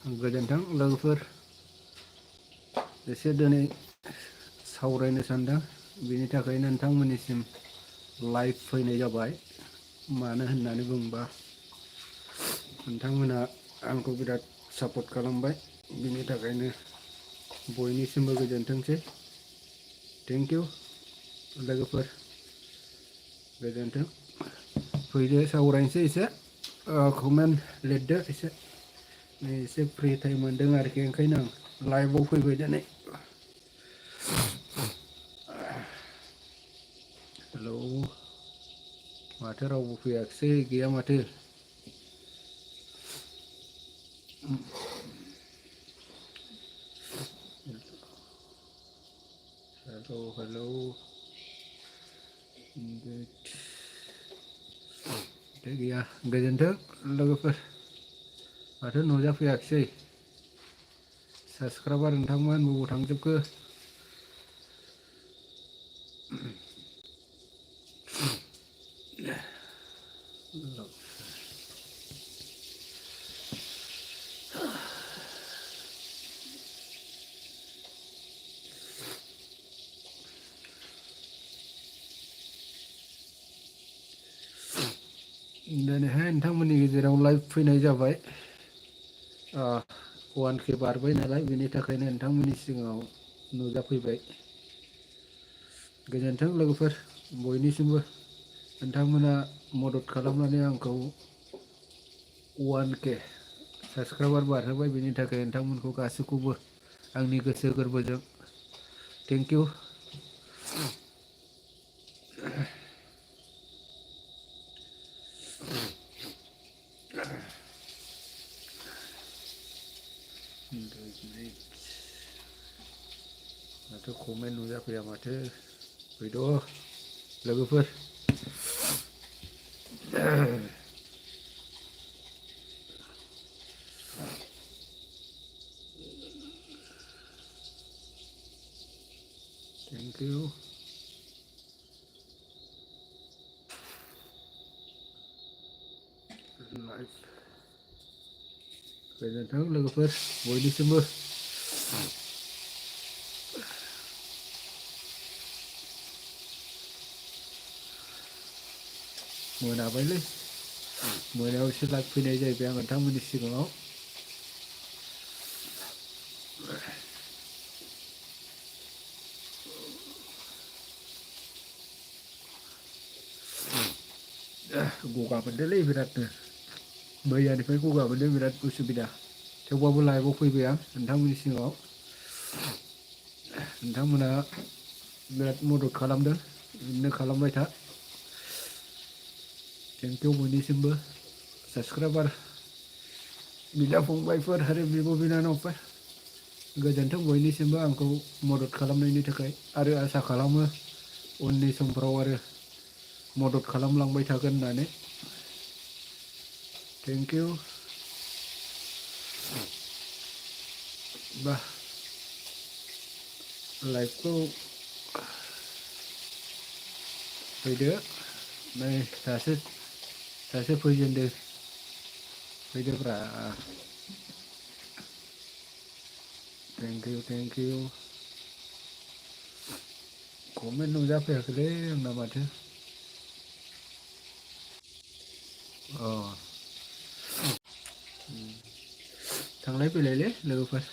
गोजोन्थों लोगोफोर एसे दिनै सावरायनो सानदों बेनि थाखायनो नोंथांमोननिसिम लाइभ फैनाय जाबाय। मानो होननानै बुङोबा नोंथांमोनहा आंखौ बिराद सापर्ट खालामबाय बिनि थाखायनो बयनिसिमबो गोजोनथोंसै। थेंक इउ लोगोफोर गोजोन्थों। फैदो सावरायनोसै एसे कमेन्ट लिरदो एसे नै एसे फ्रि टाइम मोनदों आरोखि ओंखायनो आं लाइभआव फैबाय दिनै। हेलौ माथो रावबो फैयाखिसै गैया माथो। हेलौ हेलौ माथो गैया गोजोन्थों लोगोफोर माथो नुजाफैयाखिसै। साबसक्राइबार नोंथांमोन बबाव थांजोबखो। दिनैहाय नोंथांमोननि गेजेराव लाइभ फैनाय जाबाय। 1K बारबाय नालाय बेनि थाखायनो नोंथांमोननि सिगाङाव नुजाफैबाय। गोजोन्थों लोगोफोर बयनिसिमबो नोंथांमोना मदद खालामनानै आंखौ 1K साबसक्राइबार बारहोबाय बेनि थाखाय नोंथांमोनखौ गासैखौबो आंनि गोसो गोरबोजों थेंक इउ। माथो कमेन्ट नुजाफैया माथो फैद' लोगोफोर। Thank you. गोजोन्थों लोगोफोर बयनिसिमबो। मोनाबायलै मोनायावसो लाइभ फैनाय जाहैबाय आं नोंथांमोननि सिगाङाव। गगा मोनदोंलै बिरादनो मैयानिफ्राय गगा मोनदों बिराद उसुबिदा थेवबाबो लाइभआव फैबाय आं नोंथांमोननि सिगाङाव। नोंथांमोना बिराद मदद खालामदों बिदिनो खालामबाय था। थेंक इउ बयनिसिमबो साबसक्राइबार बिदा फंबायफोर आरो बिब' बिनानावफोर गोजोन्थों बयनिसिमबो आंखौ मदद खालामनायनि थाखाय आरो आसा खालामो उननि समफ्राव आरो मदद खालामलांबाय थागोन होननानै। Thank you. बा लाइभखौ फैदो नै दासो फैजेनदों फैदोब्रा। Thank you thank you. Comment नुजाफैयाखैलै आंना माथो। अ थांलाय फैलायलै लोगोफोर।